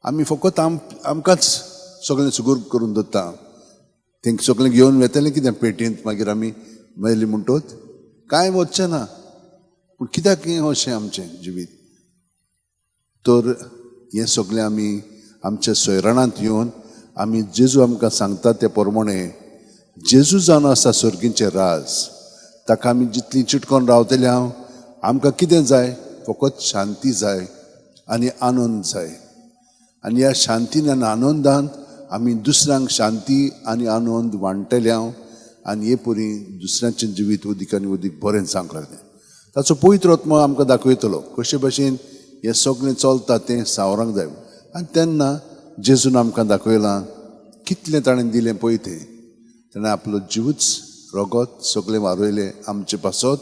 आमी फकत आमकांच सगळें सुगूर करून दवरता. तेंक सगळें घेवन वेतलें कितें पेटींत, मागीर आमी मेली म्हणटोच कांय वचचें ना. पूण कित्याक हें अशें आमचें जिवीत? तर हें सगळें आमी आमच्या सोयराणांत येवन आमी जेजू आमकां सांगता ते प्रमाणे, जेजू जावन आसा सर्गीचें राज, ताका आमी जितली चिटकोन रावतले. हांव आमकां कितें जाय? फकत शांती जाय आनी आनंद जाय. आनी ह्या शांतीन आनी आनंदान आमी दुसऱ्यांक शांती आनी आनंद वांट्टले हांव, आनी हे परी दुसऱ्यांचें जिवीत उदीक आनी उदीक बरें जावंक लागलें. ताचो पवित्र आत्मो आमकां दाखयतलो कशे भशेन हें सगळें चलता तें सावरांक जाय. आनी तेन्ना जेजून आमकां दाखयलां कितलें ताणें दिलें पळय तें. ताणें आपलो जिवूच, रगत सगळें वारयलें आमचे पासत,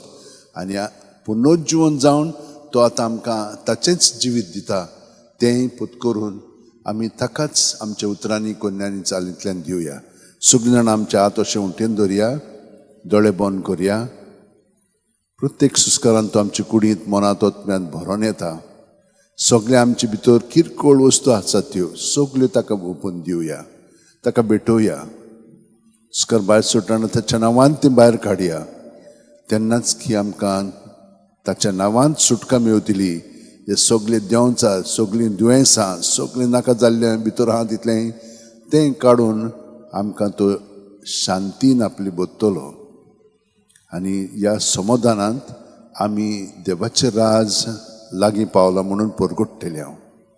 आनी पुनर्जिवन जावन तो आतां आमकां ताचेंच जिवीत दिता. तेंय पत्करून आमी ताकाच आमच्या उतरांनी, कोन्यांनी, चालींतल्यान दिवया. सगळीं जाणां आमच्या हात अशें उंटेन दवरया, दोळे बंद करया. प्रत्येक सुस्कारान तो आमचे कुडींत, मनांत, आत्म्यांत भरोन येता. सगळे आमचे भितर किरकोळ वस्तू आसात त्यो सगल्यो ताका ओपून दिवया, ताका भेटोवया. सुस्कार भायर सोडटना ताच्या नांवान ती भायर काडया. तेन्नाच की आमकां ताच्या नांवान सुटका मेवतली. हे सगळे देंवचार, सगळीं दुयेंसां, सगळें नाका जाल्लें भितर आहा तितलें तें काडून आमकां तो शांतीन आपली बदतलो. आनी ह्या समाधानांत आमी देवाचें राज लागीं पावलां म्हणून परगट्टले हांव.